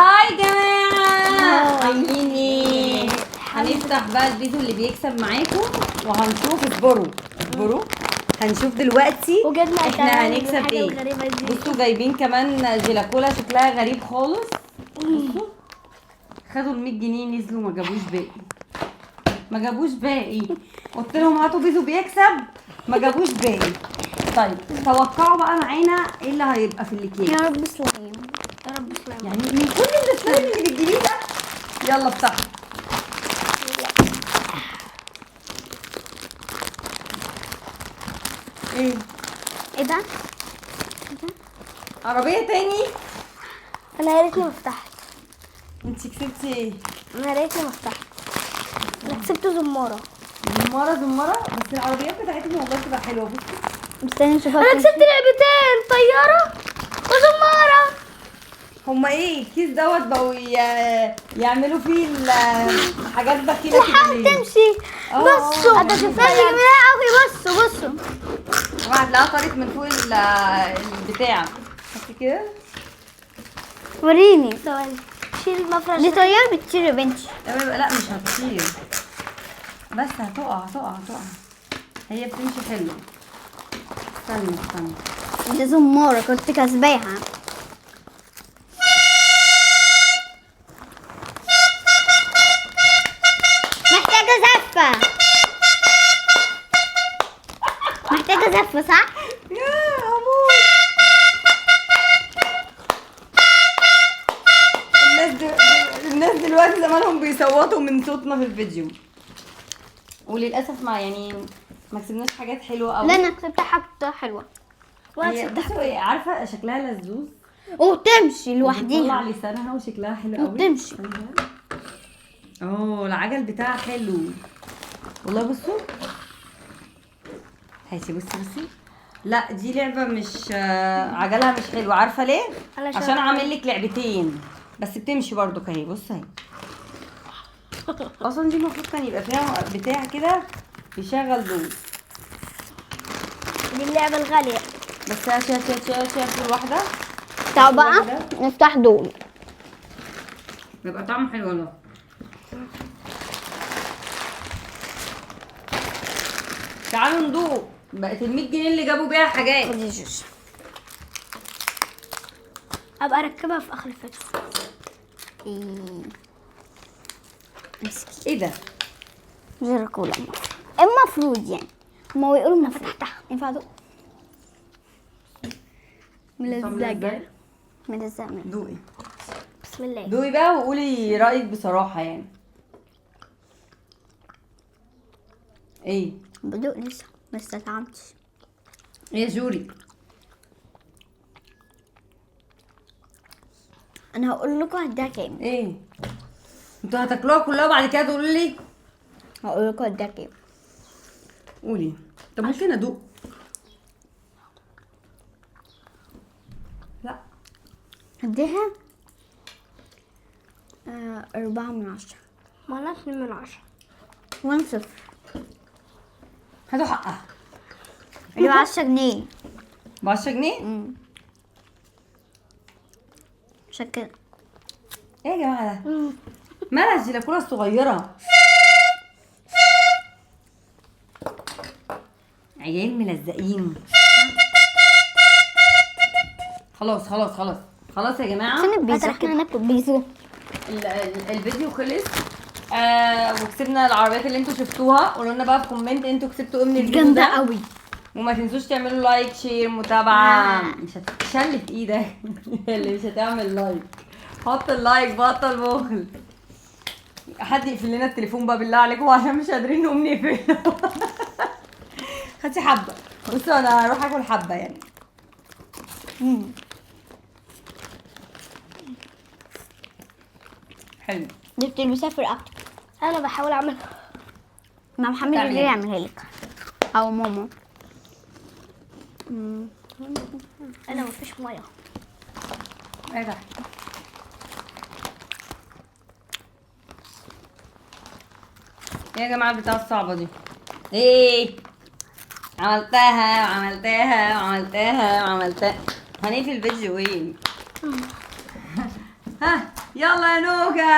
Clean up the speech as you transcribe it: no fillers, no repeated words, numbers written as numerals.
hi جماعة، عاملين ايه؟ هنفتح بقى الفيديو اللي بيكسب معاكم وهنشوف. اصبروا اصبروا، هنشوف دلوقتي وجبنا احنا كمان هنكسب الحاجة ايه. الغريبة دي. بصوا جايبين كمان جيلاكولا شكلها غريب خالص. بصوا خدوا ال 100 جنيه نزلوا ما جابوش باقي، ما جابوش باقي. قلت لهم هاتوا بيزو بيكسب، ما جابوش باقي. طيب توقعوا بقى معانا ايه اللي هيبقى في الاكياس. يا رب سلايم، يا رب سلايم. يعني من كل السلايم اللي بتجيبيه ده. يلا افتحوا. ايه؟ ايه ده؟ عربية تاني؟ انا يا ريتني ما فتحت. انت كسبتي ايه؟ انا يا ريتني ما فتحت. انا كسبت زمارة. زمارة زمارة؟ بس العربيات بتاعتهم والله بتبقى حلوة. بصي مستني نشوفها. انا كسبت لعبتين، طيارة وزمارة. هما ايه الكيس دوت بقوا يعملوا فيه الحاجات بخيلة كده وحاول ليه؟ تمشي. بصوا ده شفتها جميلة قوي. بصوا بصوا، هتلاقيها طارت من فوق البتاع. بس كده وريني. ثواني، شيل المفرش. دي طيارة بتطير يا بنتي. تمام. لا مش هتطير، بس هتقع هتقع هتقع. هي بتمشي حلو. استني استني، دي زمارة كنت كسباها. محتاجة زفة، محتاجة زفة صح؟ يا هموت. الناس دلوقتي زمانهم بيصوتوا من صوتنا في الفيديو، وللاسف ما يعني ما كسبناش حاجات حلوة قوي. لا انا كسبت حاجة حلوة. هي بصوا ايه، عارفه شكلها لذوذ وبتمشي لوحديها، بتطلع لسانها وشكلها حلو قوي وبتمشي. العجل بتاعها حلو والله. بصوا هاتي، بصي بصي. لا دي لعبه مش عجلها مش حلو. عارفه ليه؟ عشان عامل لك لعبتين بس بتمشي برضو اهي. بصي اهي. اصلا دي المفروض كان يبقى فيها بتاع كده يشغل ضوء. دي اللعبة الغالية. بس هاتي هاتي هاتي هاتي هاتي واحدة. تعالوا بقى نفتح دول. بيبقى طعمه حلو والله. تعالوا ندوق. بقت ال 100 جنيه اللي جابوا بيها حاجات. خدي جوج. ابقى اركبها في اخر الفيديو. ايه ده؟ جيركولا المفروض يعني هما بيقولوا انا فتحتها. ينفع ادوق؟ ملزقه ملزقه. دوقي. بسم الله. دوقي بقى وقولي رايك بصراحة يعني. ايه؟ بدوق لسه ما استطعمتش. ايه يا جوري؟ انا هقول لكم هديها كام. ايه؟ انتوا هتاكلوها كلها وبعد كده تقولوا لي؟ هقول لكم هديها كام. قولي. طب ممكن ادوق؟ لا هديها 4 من 10. ما 2 من 10. 1-0. هاتوا حقها. اللي ب 10 جنيه. ب 10 جنيه؟ عشان كده. ايه يا جماعة ده؟ مالها الجيلاكولا الصغيرة؟ عيال ملزقين. خلاص خلاص خلاص خلاص يا جماعة. فين البيزو؟ احنا هناكل بيزو. الفيديو خلص. وكسبنا العربيات اللي انتوا شفتوها. قولوا لنا بقى في comment انتوا كسبتوا ايه من الفيديو ده. جامدة قوي. وما تنسوش تعملوا like share متابعه. مش هتشل في ايدك اللي مش هتعمل like. حط ال like بطل بخل. حد يقفل لنا التليفون بقى بالله عليكم عشان مش قادرين نقوم نقفله. هاتي حبه. بصوا انا هروح اكل حبه يعني. حلو. دي بتلبسها في رقبتك. انا بحاول اعملها. ما محمد اللي يعملها لك او ماما. انا مفيش مية. ايه ده؟ ايه يا جماعة البتاعه الصعبة دي؟ ايه؟ عملتها وعملتها وعملتها وعملتها. هنقفل الفيديو ايه؟ ها. يلا يا نوجا.